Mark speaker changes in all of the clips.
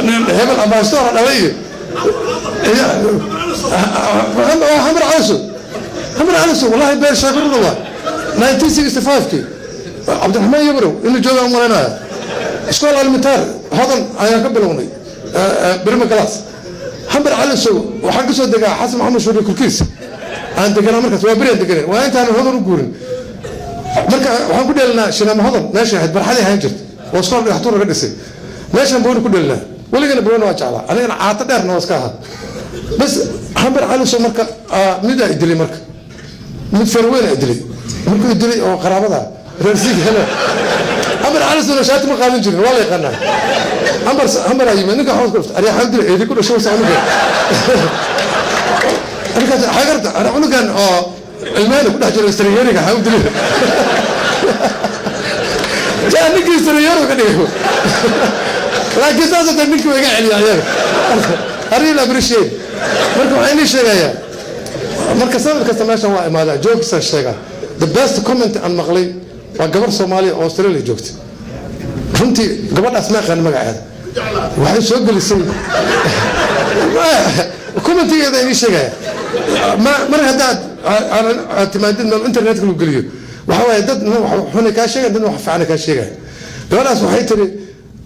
Speaker 1: Hebel ambassador dhalay iyo Xamar Calasow, Xamar Calasow, wallahi been sheekaruna waa 1965kii. Cabdiraxmaan Yabrow inuu joogaan u malaynaya. Iskool Almitaar Hodan ayaan ka bilownay primary class. Xamar Calasow waxaan ka soo degaa Xasan Maxamed Shuuri korkiis aan deganaa markaas. Waa beri aan deganay, waa intaan Hodan u guurin. Marka waxaan ku dheelinaa shinaama Hodan, meesha ahayd barxadii ahaan jirta oo iskool dhagaxtuur laga dhisay. Meeshaan booni ku dheelinaa. Weligana booni waa jeclaa, anigana caato dheerna waa iska ahaa bas. Xamar Calasow marka midaa idilay, marka mid farweyn idilay. Markuu idilay oo qaraabada reer siig hele, Xamar Calisowna shaati ma qaadan jirin, waa la yaqaanaa. Xamar Xamaraa yimid, ninka waxaa ku dhuftay, aryaxaan dilay eedi ku dhasho wasa cunugan. Markaas xagarta ana cunugan oo ilmahena ku dhex jiro istariyeeriga ha u dilay. Jaa ninkii istariyeero ka dhigay, laakiin saas hata ninkii waa iga celiya ayaga. I really appreciate. Marka waxaan inii sheegayaa, marka sanad kasta meeshan waa imaadaa, joogsan sheegaa. The best comment aan maqlay waa gabar Soomaaliya oo Australia joogta. Runtii gabadhaas ma aqaan magaceeda. Waxay soo gelisay commentigeeda inii sheegaya. Mar haddaad aad timaadid meel internetka lagu geliyo, waxa waaye dad wax xuna kaa sheegaya, dad wax fiicana kaa sheegaya. Gabadhaas waxay tiri,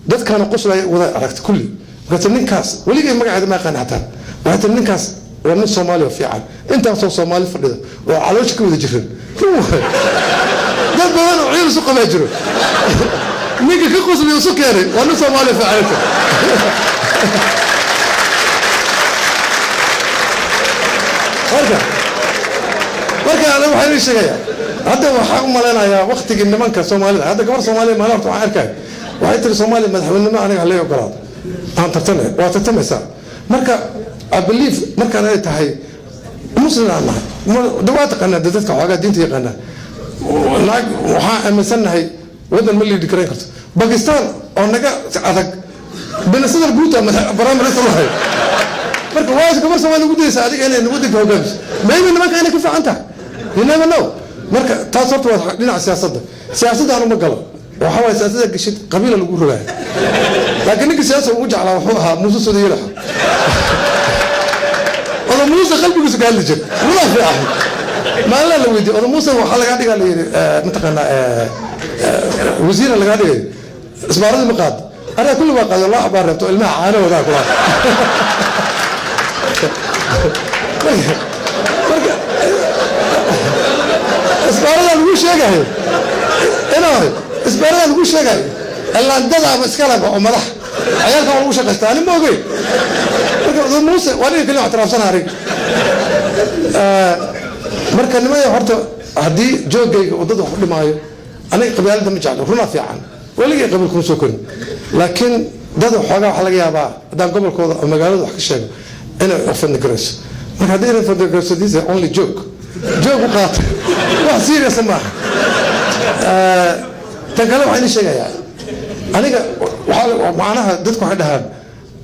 Speaker 1: dadkaana qoslaya wada aragta kulli. Markaas ninkaas, weligay magaceeda ma aqaan xataa, waxay tiri, "Ninkaas waa nin Soomaali oo fiican. Intaasoo Soomaali fadhida oo caloosha ka wada jiran, dad badan oo ciil isu qabaa jiro, ninka ka qosliyo isu keenay waa nin Soomaali fiican." Marka aniga waxaan ii sheegayaa, hadda waxaan u malaynayaa waktigii nimanka Soomaalida. Hadda gabar Soomaaliya maalin horta waxaan arkaya, waxay tiri, "Soomaaliya madaxweynenimo aniga halay ogolaado, aan tartane." Waa tartamaysaa. Marka I believe markaan ay tahay Muslim aan nahay, de waa taqaanaa, de dadka xoogaa diinta yaqaanaa, naag waxaan aaminsannahay waddan ma lead garayn karto. Bakistan oo naga adag, Benazir Bhutto prime minister wahay. Marka waa gabar Soomaaliya ugu daysa adiga inay waddanka hogaamiso. Maybe nimanka inay ka fiican tahay, you never know. Marka taas horta waa dhinaca siyaasadda. Siyaasadda anu ma galo. Waxa waaye, siyaasadda gashid qabiila lagu rogaaya. Laakiin ninka siyaasa ugu jeclaa wuxuu ahaa Muuse Sodiyelax. Oda Muuse qalbigiisu ka hadli jir, runaa fiican. Maalina la weydiiyey oda Muuse, waxaa lagaa dhigaa la yidhi, mataqaanaa, wasiira lagaa dhigay, isbaaradii ma qaad? Aniga kulli waa qaado, loo xabaa reebto ilmaha caanahoodaa kula. Marka isbaaradaa lagu sheegayo, inaa isbaaradaa lagu sheegayo ilaandadaaba iskalaba oo madax ciyaalka waa lagu shaqaystaa, ani ma ogeyn. Marka Muuse waa ninka kaliya ictiraafsana arig. Marka nimaya, horta haddii joogayga uu dad wax u dhimaayo, aniga qabyaaladda ma jeclo, runaa fiican. Weligay qabiil kuma soo korin, laakiin dad xoogaa waxaa laga yaabaa haddaan gobolkooda ama magaalada wax ka sheego inay offend garayso. Marka haddii inay offend garayso, this is only joke, joke u qaata, wax serious maaha. Tan kale waxaan idin sheegayaa, aniga waxaa macnaha dadku waxay dhahaan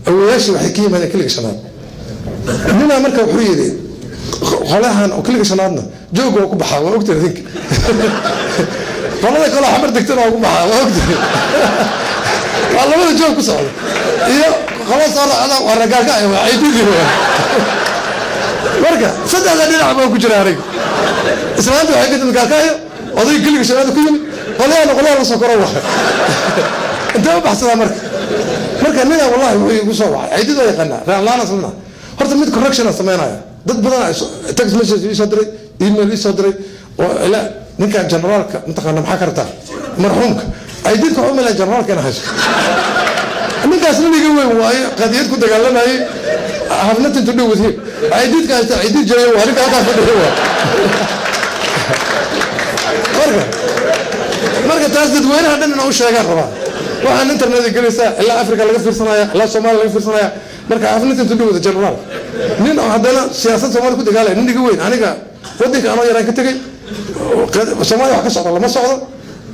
Speaker 1: awoyaashii waxay ka yimaadeen kiliga shanaad. Ninaa marka wuxuu yidhi, qolahan oo kiliga shanaadna jooga waa ku baxaa, waa ogtahay idinka. Qolada kaloo Xamar degtana waa ku baxaa, waa ogtahay. Waa labada joog ku socda iyo qolo soo raacda, waa ragaalka, waa ciididii. Marka saddexda dhinac baa ku jira aniga. Islaanta waxay ka timid Gaalkaayo, odayga kiliga shanaad ku yimid, qolyahana qolyaha la soo koro. Waa intee u baxsadaa? Marka ninaa wallahi wuxuu igu soo wacay, ciidid waa yaqaanaa, reerlaana slana. Horta mid correction aan samaynaya. Dad badan text message ii soo diray, email ii soo diray oo ila ninkan generaalka mataqaana maxaa kartaa marxuumka ciididka waxu malaya generaalka ina haysto. Ninkaas nin iga weyn waaye, qadiyad ku dagaalamayay. I have nothing to do with him. Ciididka haysta ciidid jooga waa ninka halkaa fadhiya waa. Marka taas dadweynaha dhan inaan u sheegaan rabaa. Waxaan internet gelaysaa, ilaa Africa laga fiirsanaya, ilaa Soomaaliya laga fiirsanaya. Marka I have nothing to do with the general. Nin oo haddana siyaasad Soomaaliya ku dagaalaya, nin iga weyn. Aniga waddanka anoo yaraan ka tegay. Soomaaliya wax ka socda lama socdo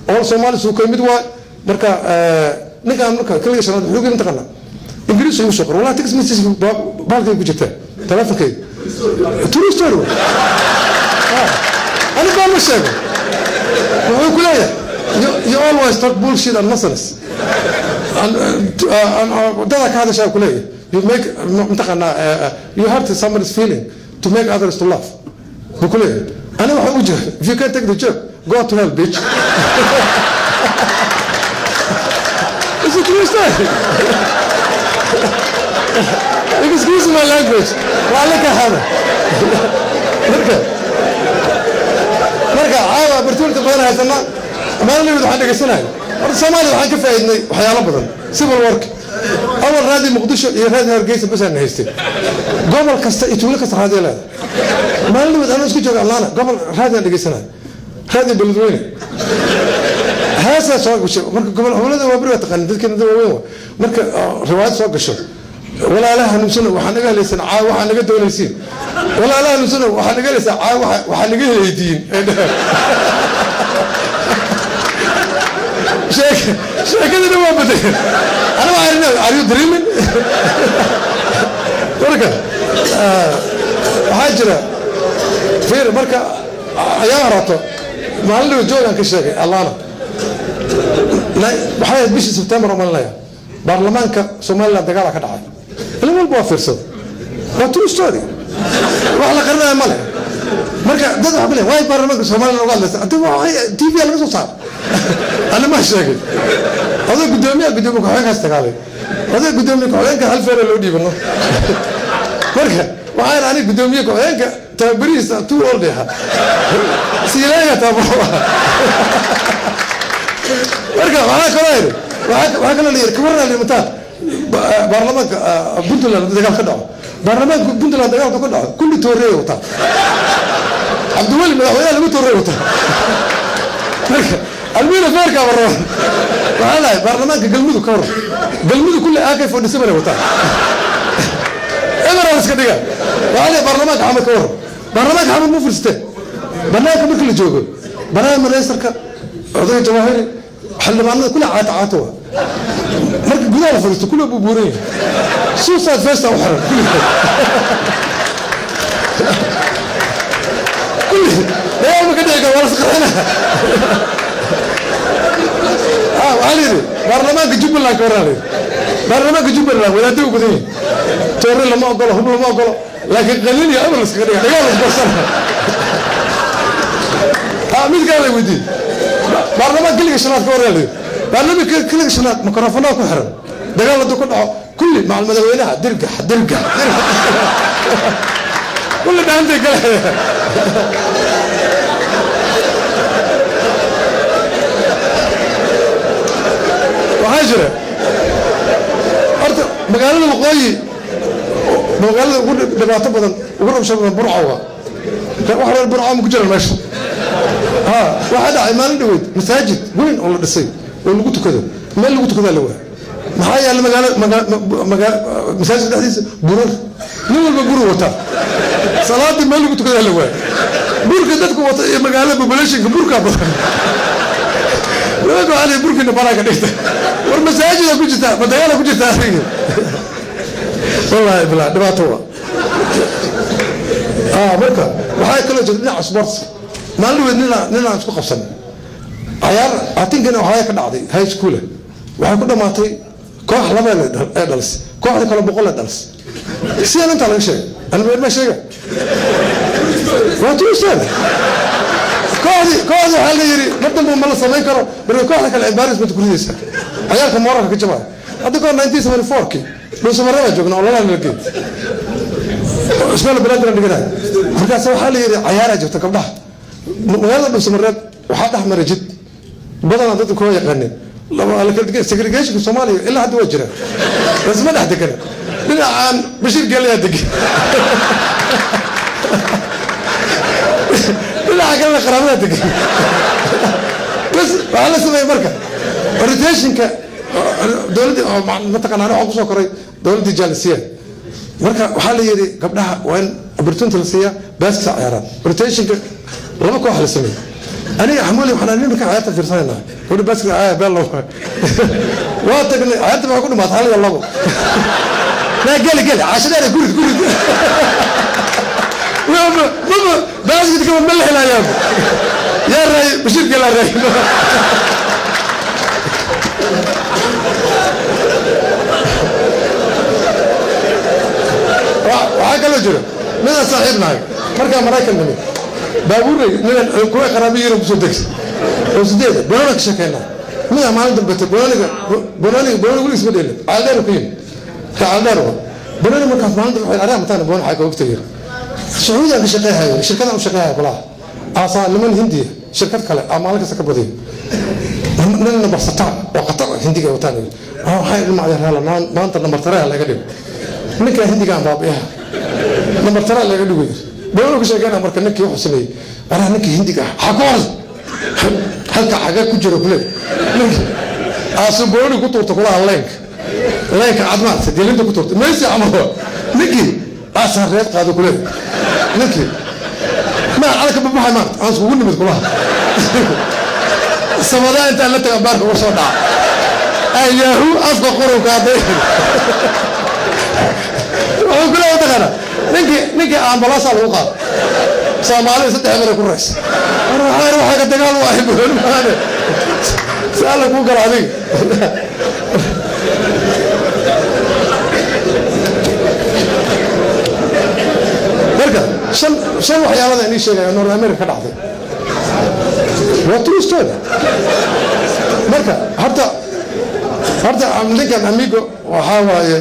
Speaker 1: oo Soomaali suukay mid waay. Marka ninkaan marka kaliga shanaad wuxuu geli mataqaanaa Ingiriis igu soo qor. Wallahi text message baalkay ku jirtaa telefonkayga. True story. Ani baan ma sheego. Wuxuu ku leeyahay, "You always talk bullshit and nonsense." Dada ka hadashaa ku leeyahay, you make, mataqaanaa, you hurt somebody's feeling to make others to laugh, buu ku leeyahay. Aniga waxaa ugu jira, "If you can't take the joke, go to hell, bitch." It's a true story. Excuse my language, raalli ka hada. Marka caawa opportunity badan haysana. Maalin waxaan dhegeysanaya, horta Soomaaliya waxaan ka faa'iidnay waxyaalo badan. Civil war-ka awal raadi Muqdisho iyo raadi Hargeysa basaan haystay. Gobol kasta iyo tuulo kasta raadiyo leedahay. Maalin dhaweed anoo isku jooga Allaana gobol raadiyaan dhegeysanaya, raadiyo Beledweyne, heesaa soo gashay. Marka gobol gobolada waa beri, waa taqaanin dadkeena, dad waaweyn waa. Marka riwaayad soo gasho, "Walaalaha hanuunsano, waxaa naga helaysan caawa, waxaa naga doonaysiin. Walaalaha hanuunsano, waxaa naga helaysaa caawa, waxaa naga helaydiin." Sheekadina waa bedeleen. Aniga waxaan, "Are you dreaming?" Marka waxaa jira fiir, marka ayaa horato maalin dhaw joogaan ka sheegay Allaana, waxay ahayd bishii Sebtembar oo malinaya, baarlamaanka Somaliland dagaala ka dhacay. Ilin walba waa fiirsada, waa true story, wax la qarinaya ma leh. Marka dad waxa ku leeyahay, waay baarlamaanka Somaliland uga hadlaysa? Hadii TV laga soo saar, ana ma sheegay. Oday gudoomiyaha, gudoomiye ku-xigeenkaas dagaalay. Oday gudoomiye ku-xigeenka hal feera loo dhiibano. Marka waxaan aniga gudoomiye ku-xigeenka tababarihiisa too old yaha, siilaaya tababaro. Marka waxaa kaloo yidhi, waxaa kaloo la yidhi, kawarna limataan baarlamaanka Puntland dagaal ka dhaco. Baarlamaanka Puntland dagaalka ka dhaco, kulli tooreey wataa. Cabdiweli madaxweynaha lagu toorey wataa. Marka almiina feerkaa barro. Waxaa lahay baarlamaanka Galmudug ka hor, Galmudug kulli AK-47 ay wataa, emerald iska dhiga. Waxaa lahay baarlamaanka Xamar ka hor, baarlamaanka Xamar ma fursateen. Banaanka marka la joogo, prime ministerka, odayga Jawaahiri, xildhibaanada kulli caata caata waa. Marka gudaha la fadhiisto, kulli buu buuran yahay, suicide vest-a u xiran kulli, kulli dagaal ma ka dhici karo, waa la isqarxina. Waxaa la yidhi baarlamaanka Jubbaland ka warraa, la yidhi baarlamaanka Jubbaland wadaadda u badan yahay, toore lama ogolo, hub lama ogolo, laakiin qaliil iyo amar iskaga dhiga, dagaal isbarsana. Mid kale la weydiiyey, baarlamaan keliga shanaad ka warraa, la yidhi baarlamaanka keliga shanaad mikrofonada ku xiran, dagaal hadduu ku dhaco, kulli macal madaxweynaha dirgax dirgax dirgax, kulli dhaantay kale. Waxaa jira horta magaalada waqooyi, magaalada ugu dhibaato badan, ugu rabsho badan Burco. Waa wax reer Burco ma ku jiraan meesha? Ha, waxaa dhacay maalin dhaweyd masaajid weyn oo la dhisay oo lagu tukado, meel lagu tukadaa la waaya. Maxaa yaala magaala magaa masaajidka dhexdiisa? Burar. Nin walba buru wataa, salaadii meel lagu tukadaa la waaya. Burka dadku wata iyo magaalada populationka burkaa badan. Nimanka waxaa la burkiina baraa ka dhigta. War masaajida ku jirtaa, ma dagaala ku jirtaa adiga? Wallahi bilaa dhibaato waa. Marka waxaa kaloo jirta dhinaca sports. Maalin dhaweyd ninaan isku qabsanay cayaar atinkana waxaa ka dhacday high school. Waxay ku dhamaatay koox laba ee dhalisay, kooxda kale 100 ee dhalisay. Sidan intaa laga sheegay, anma ma sheega, waa true story. Kooxdii waxaa la yidhi mar dambe ma la samayn karo. Marka kooxda kale embarrassment ku ridaysa, ciyaalka mooralka ka jabaya. Hadda kahor 1974kii Dhuusamare baa joogna oo labaa la geey iskoola banaadir dhiganayo. Markaas waxaa la yidhi cayaaraa jirta gabdhaha magaalada Dhuusamareeb. Waxaa dhex maray jid badanaa dadka kuma yaqaanin segregationka Soomaaliya, ilaa hadda waa jira, lasma dhex degana. Dhinacaan Bashiir Geelayaa degan, dhinaca kalena qaraabadaa degan. Bas waxaa la sameeyey marka orientationka dowladdii mataqaana. Waxaan kusoo koray dowladdii jaalisiya. Marka waxaa la yidhi gabdhaha waa in opportunity la siiyaa, baaskisa ciyaaraan. Rotationka laba koox la sameeyey. Aniga Xamuuli waxaan nin markaan ciyaarta fiirsanayna, gabdha baaskisa ciyaar beel loo waa tagnay. Ciyaarta waxaa ku dhamaatay 1-2. Naa geli geli caashadheer, gurid gurid, maba baasketka ma la helayaa. Yaa raay? Bashiir Gelaa raay. Waxaa kaloo jira midaan saaxiib nahay. Markaa Maraykan nimid, baabuuray ninan kuwa qaraabiyiina kusoo degsa oo sideeda banoona ka sheekeynaa. Midaa maalin dambete banooniga, banooniga, banooni weligiis ma dheelin. Ceeldheer ku yimid, Ceeldheer wa banooni. Markaas maalin dambe waxay aryaa mataan banooni xaa ka ogtay. Sacuudiyan ka shaqeehayo, shirkadaan u shaqeehayo kulaha aasaa niman Hindiya, shirkad kale aa maalin kasta ka badiyo, nin number sataan oo khatar Hindiga wataan. Waxay ilma adeer, maanta number three laga dhigo, ninkan Hindigaan baabi'iha, number three laga dhigo yiri. Banooni ka sheekeyna. Marka ninkii wuxuu sameeyey, araa ninkii Hindiga ah xaa ku orda halka xagee ku jiro kule, ninki aasu booni ku tuurta kulaha leenka, leenka cad maarta dilinta ku tuurta Messi camal. Ninkii aasaa reed qaado kule, ninkii ma adka babaxay maarta aan iskugu nimid kulaha samadaa intaan la taga baarka uga soo dhaca ayaahu afka qurunka hadday wuxuu kule mataqaana. Ninkii ambalaasa lagu qaado, Soomaalida 3 mara ku rays. War waxaa waxaa ka dagaal waahay booni maane si Alla kuu galo adiga. Marka shan waxyaalada inii sheegaya North America ka dhacday waa true story. Marka horta ninkan amigo waxaa waaye,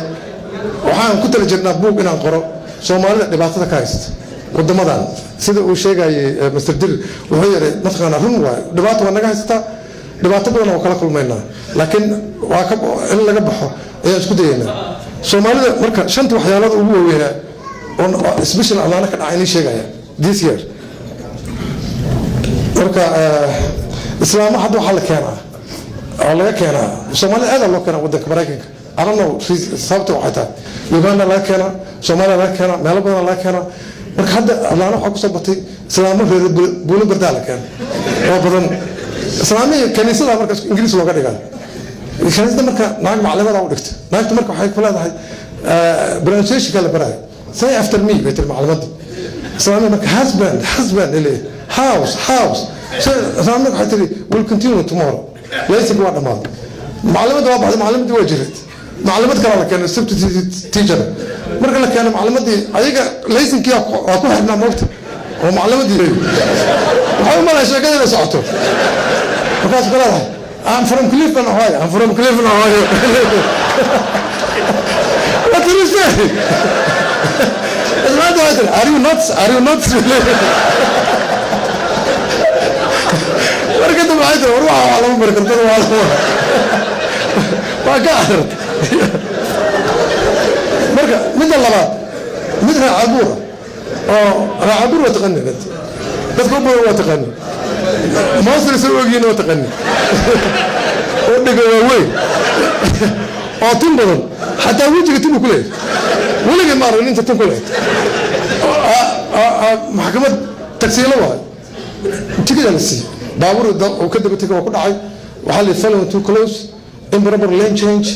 Speaker 1: waxaan ku tala jirnaa buug inaan qoro Soomaalida dhibaatada ka haysta wadamadan. Sida uu sheegayay Mr Dir, wuxuu yidhi mataqaanaa, run waayo, dhibaato waa naga haysataa, dhibaato badan oo kala kulmaynaa, laakiin waa ka in laga baxo ayaan isku dayaynaa Soomaalida. Marka shanta waxyaalada ugu waaweynaa oo special Atlanta ka dhacay inii sheegaya this year. Marka islaamo hadda waxaa la keenaa oo laga keenaa Soomaalida, aada loo keenaa wadanka Maraykanka. I don't know sababta waxay tahay. Uganda laga keenaa, Soomaaliya laga keenaa, meelo badan laga keenaa. Marka hadda Atlanta waxaa kusoo batay islaamo reer Buulo Bardaa la keena oo badan. Islaamihii kaniisada marka Ingiriis looga dhigaa kaniisada. Marka naag maclimada u dhigta, naagta marka waxay ku leedahay pronunciationka la baraayo, "Say after me," bay tiri maclimadii. Islaamihii marka "husband, husband" ilay, "house, house." Islaamihii waxay tiri, "Will continue tomorrow." Laysanka waa dhammaaday, maclimadda waa baxday, maclimadii waa jirid, maclimad kale la keenay, substitute teacher. Marka la keenay maclimadii, ayaga laysankii waa ku xirnaa moogta oo maclimadii waxay u malay sheekada inay socoto. Markaas ku leedahay, "I'm from Cleveland, Ohio. I'm from Cleveland, Ohio." What did you say? Islaanta waxay tiri, "Are you nuts? Are you nuts?" Marka dambe waxay tiri, war waxa waa lama bari kartada, waa lama waa ka adartay. Marka midda labaad, mid raacabuura oo raacabuur waa taqaani, dadka u badan waa taqaani, mostly sa ogyihiin waa taqaani, oo dhega waaweyn oo tin badan, xataa wejiga tin buu ku leeyahay. Weligay ma arag inta tin ku leeyahay. Maxkamad tagsiilo waayo, ticket la siiyey, baabuur uu ka daba tegay waa ku dhacay. Waxaa la following too close, improper lane change,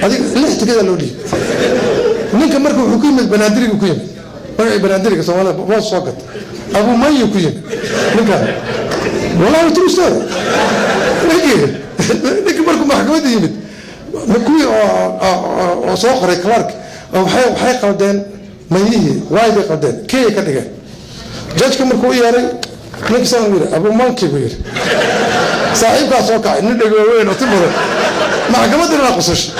Speaker 1: adiga lix ticket loo dhiibay ninka. Marka wuxuu ku yimid Banaadiriga, ku yimid magacii Banaadiriga Soomaalida boos soo gata, Abumayu ku yimid ninkan. Wallahi true story. Ninkii markuu maxkamadda yimid, kuwii oo soo qoray clerk waxay qaldeen mayihii, waay bay qaldeen, kenya ka dhigeen. Judgeka markuu u yeeray ninkii saan yidhi, "Abumanki," buu yidhi. Saaxiibkaa soo kacay, nin dhego weyn oo tin badan, maxkamaddina waa qosashay.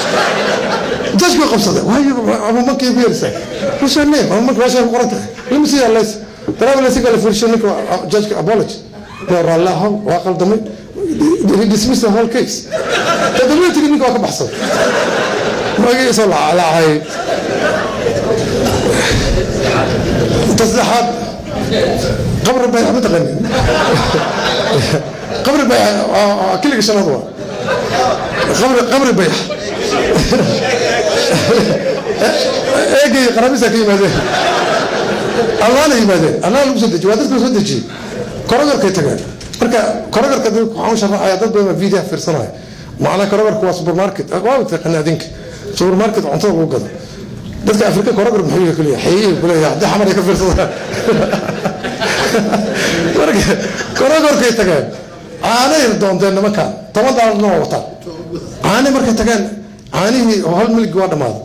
Speaker 1: Judgekuu qabsaday, "Waayo Abumanki ku yeerisaa? What's your name?" "Abumanki." "Meesha ku qoran tahay." "Let me see your license." Driver license la fiirshay ninka. Judgeka apology, raalli ahow, waa qaldamay. He dismissed the whole case. Toddobaatigi ninka waa ka baxsaday, magaciisoo lacay. Ta saddexaad, qabri bayax ma taqanin? Qabri bayax kiliga shanaad waa qabri bayax. Eegay qaraabisa ka yimaadeen, Allaana yimaadeen, Allaana lagu soo dejiye, waa dadka la soo dejiyey. Krogerkay tageen. Marka Krogerka waxaan u sharaxaya dad badan baa video fiirsanaya. Macnaa Krogerka waa supermarket, waa taqaana adinka, supermarket cuntada lagu gado. Dadka Afrika Kroger muxuu yahay kuleeyahay, xeeyey kuleeyahay haddii xamar ay ka fiirsadaan. Marka Krogerkay tageen, caanay doonteen nimankan, $10-na waa wataan. Caanay markay tageen, caanihii oo hal milgi waa dhammaaday.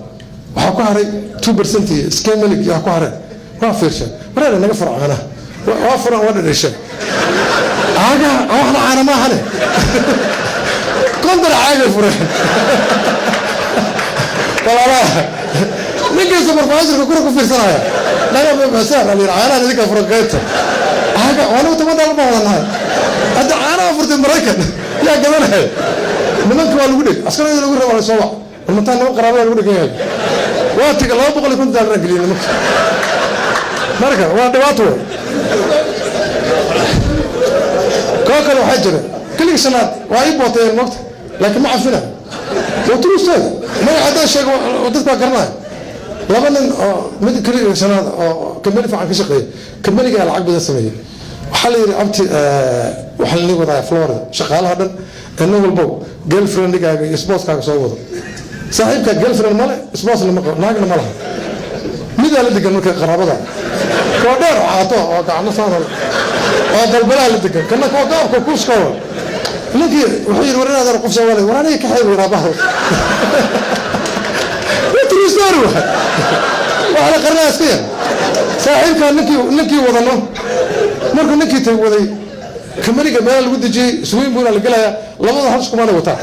Speaker 1: Waxaa ku haray 2% iyo skim milk yaa ku hareen. Waa fiirsheen, wareer, naga furo caanaha. Waa furan, waa dhadhasheen caagaha. Waxna caana maahane, 50 caagay fureen walaalaha. Ninkii supervisorka kura ku fiirsanaya naga masaan la yidhi, caanahan idinka furan qaybta caaga, waanagu $10 baan wadanahay. Hadda caanaha furtay Maraykan yaa gadanaya? Nimanka waa lagu dheg, askarada lagu raba la soo wac. Warmataan niman qaraabada lagu dhegan yahay. Waa tiga $250 geliyay nimanka. Marka waa dhibaato wey. Koo kale waxaa jira keligii shanaad waa ii booteeyeen mogta, laakiin ma cafina. Waa true story, magaca haddaan sheego dadka waa garanaya. Laba nin oo mid keligii shanaad oo company fiican ka shaqeeya, companygaa lacag badan sameeyey. Waxaa la yidhi, abti, waxaa la wadaa Florida shaqaalaha dhan, nin walbow girlfriendigaaga iyo spousekaaga soo wado. Saaxiibka girlfriend male, spousena ma qabo, naagna ma laha. Midaa la degan marka qaraabada, koo dheer oo caato oo gacmo saan oo dalbalaha la degan, kana koo gaabka kuuskawa. Ninkii wuxuu yidhi, war inaad qof Soomaali, war aniga kaxay buu yidhi. Abaha, true story waay, waxa la qarnaa iska yar. Saaxiibkaa ninkii wadano, markuu ninkii tay waday companyga meela lagu dejiyey, swimming pool la gelaya, labada hal iskumaana wataa.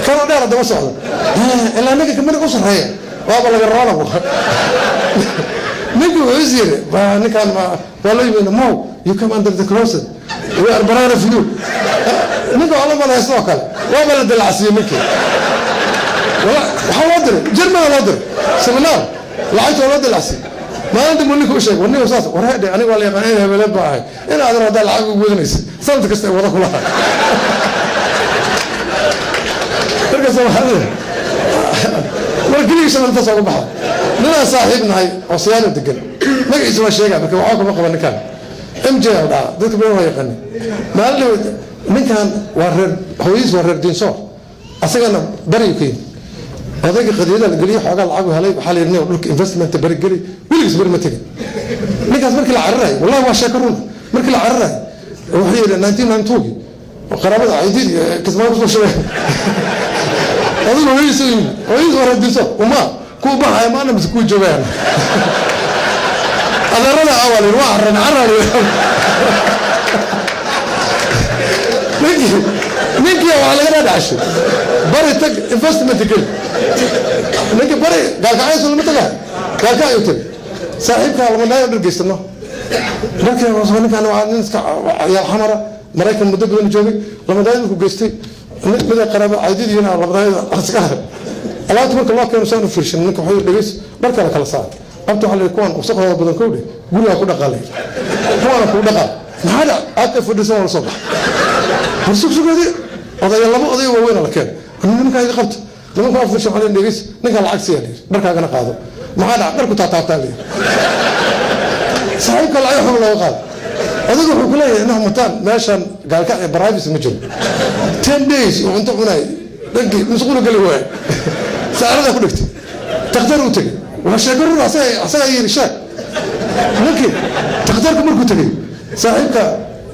Speaker 1: Kanoo dheer daba socda ilaa ninka companyga u sarreeya waaba laga roona. Ninkii wuxuu is yiri, ninkaan waa loo yimid, "Mo, you come under the closet, we are proud of you." Ninka waa la malaya sidoo kale, waaba la dalacsiiyey ninkii. Waxaa loo diray Jermana, loo diray seminar, lacagta waa loo dalacsiiyey. Maalinta buu ninka u sheegay, war ninka saas, war hedhe, aniga waa la yaqaan in hebeleed baa ahay, in aadan haddaa lacag ugu wadanaysa sanad kasta ay wada kulaha. Marka Soomaalida mar keligii shan intaas oga baxa. Ninaan saaxiib nahay oo siyaano degan, magaciisa waa sheegaa, marka waxaa kuma qaba ninkan MJ la dhahaa, dadka badan waa yaqaani. Maalin dhaweyd ninkan waa reer, hooyadiis waa reer Diinsoor, asagana bariyu ka yimid. Odayga qadiyada la geliyey, xoogaa lacagu helay. Waxaa la yidhi, nin dhulka investment bari geli. Weligiis bari ma tegin ninkaas. Markii la cararayo, wallahi waa sheeko run, markii la cararayo wuxuu yidhi 1992gii qaraabada Caydiid Kismaayo kusoo shubay. Adigu hooyadiis u yimid, hooyadiis waa reer Diinsoor, uma kuwa baxaya maana mise kuwa joogayaan adeerada awal waa carran carrar. Ninkii waxaa laga dhaadhashay bari tag, investment geli. Ninkii bari gaalkacaysu lama tagaa, gaalkacayuu tagay. Saaxiibkaa lama naayo dhar geysano. Markii ninkan waa nin iska ciyaal xamara, Maraykan muddo badan joogay. Lamadaayo markuu geystay, mida qaraaba Caydidiina lamadaayada iska alaabta marka loo keeno saan u fiirshan. Ninka wuxuu dhegeys dharka la kala saar. Abta waxaa la yidhi, kuwan wasaqdooda badan kowdhe gurigaa ku dhaqaalay, kuwaana kuu dhaqaa. Maxaa dhac aad ka fadhiisan? Waa la soo baxa. War sugsugoodii odaya, laba oday waaweyn la keen. Nimankaa iga qabta. Nimanka waa fiirshan, waxaa la dhegeys, ninkaa lacag siiya la yidhi, dharkaagana qaado. Maxaa dhac? Dharku taataabtaa la yidhi. Saaxiibka lacag xog looga qaado. Adigu wuxuu ku leeyahay inah mataan meeshan gaalkac iyo privacy ma jiro. 10 days uu cunto cunay, dhankii musquulu geli waay, saarada ku dhigtay, takhtar uu tegey. Waa sheeko run, asagaa yiri sheeg. Ninkii takhtarku markuu tegey, saaxiibka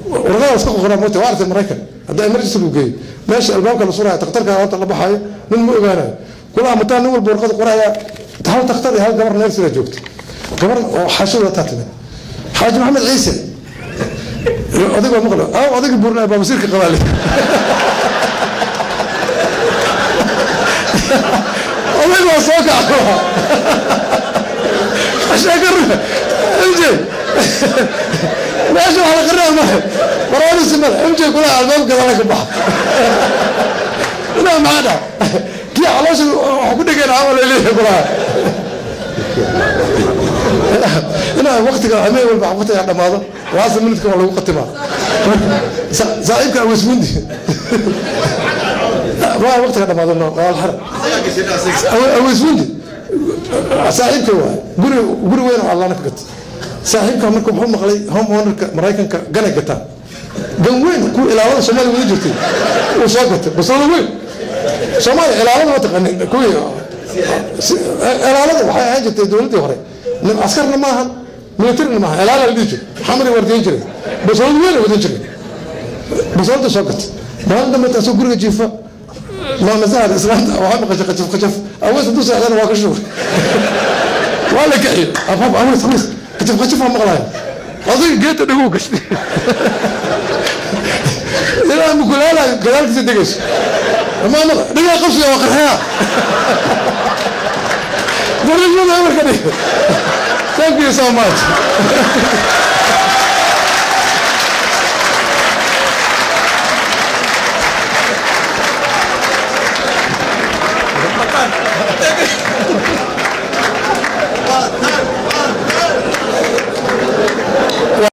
Speaker 1: warqada iska qoqoraa moota. Waa artay Maraykan hadda emergency lagu geeyo, meesha albaabka la suraya, takhtarka horta la baxaayo, nin ma ogaanayo kula mataan. Nin walba warqada qoraya. Hal takhtar iyo hal gabar nurse-iga joogta, gabar oo xaashada wataa timid. Xaaji Maxamed Ciise, odayga waa maqlo aw, odayga buurnaa baa wasiirka qabaale. Odayga waa soo kaca. Sheeko MJ, meesha wax la qarinaa male, waraabisi male. MJ kula albaab gadala ka baxa. Inaa maxaa dhac kii caloosha wax ku dhegeen camal ay leeyahay kulaha. Inaa waktiga habeen walba waktiga dhamaado, last minutka waa lagu khatimaa. Saaxiibka Awesmundi waa waktiga dhamaado, no waa alxara. Awesmundi saaxiibka waay, guri weyn oo Allaana ka gatay saaxiibka. Marka wuxuu maqlay home ownerka Maraykanka ganay gataan, gan weyn kuwa ilaalada Soomaaliya wada jirtay uu soo gatay, basoolo weyn. Soomaaliya ilaalada ma taqanin? Kuwii ilaalada waxay ahaan jirtay dowladdii hore, askarna ma ahan, militarina maaha, ilaala la dhihi jiray, xamari waardiyan jiray, basoolad weyn wadan jiray. Basoolada soo gatay. Maalin dambe taasoo guriga jiifa Maama Sahar islaanta waxaa maqashay qajaf qajaf. Aweys hadduu seexdana waa ka shugay, waa la kiciyo. Abab, Aweys, Aweys, qajaf qajaf waa maqlaya. Odayga geedta dhaguu gashtay ilaa mukulaala gadaalkiisa degayso. Maamada dhigaa qabsiga waa qarxayaa darajada marka dhig. Thank you so much.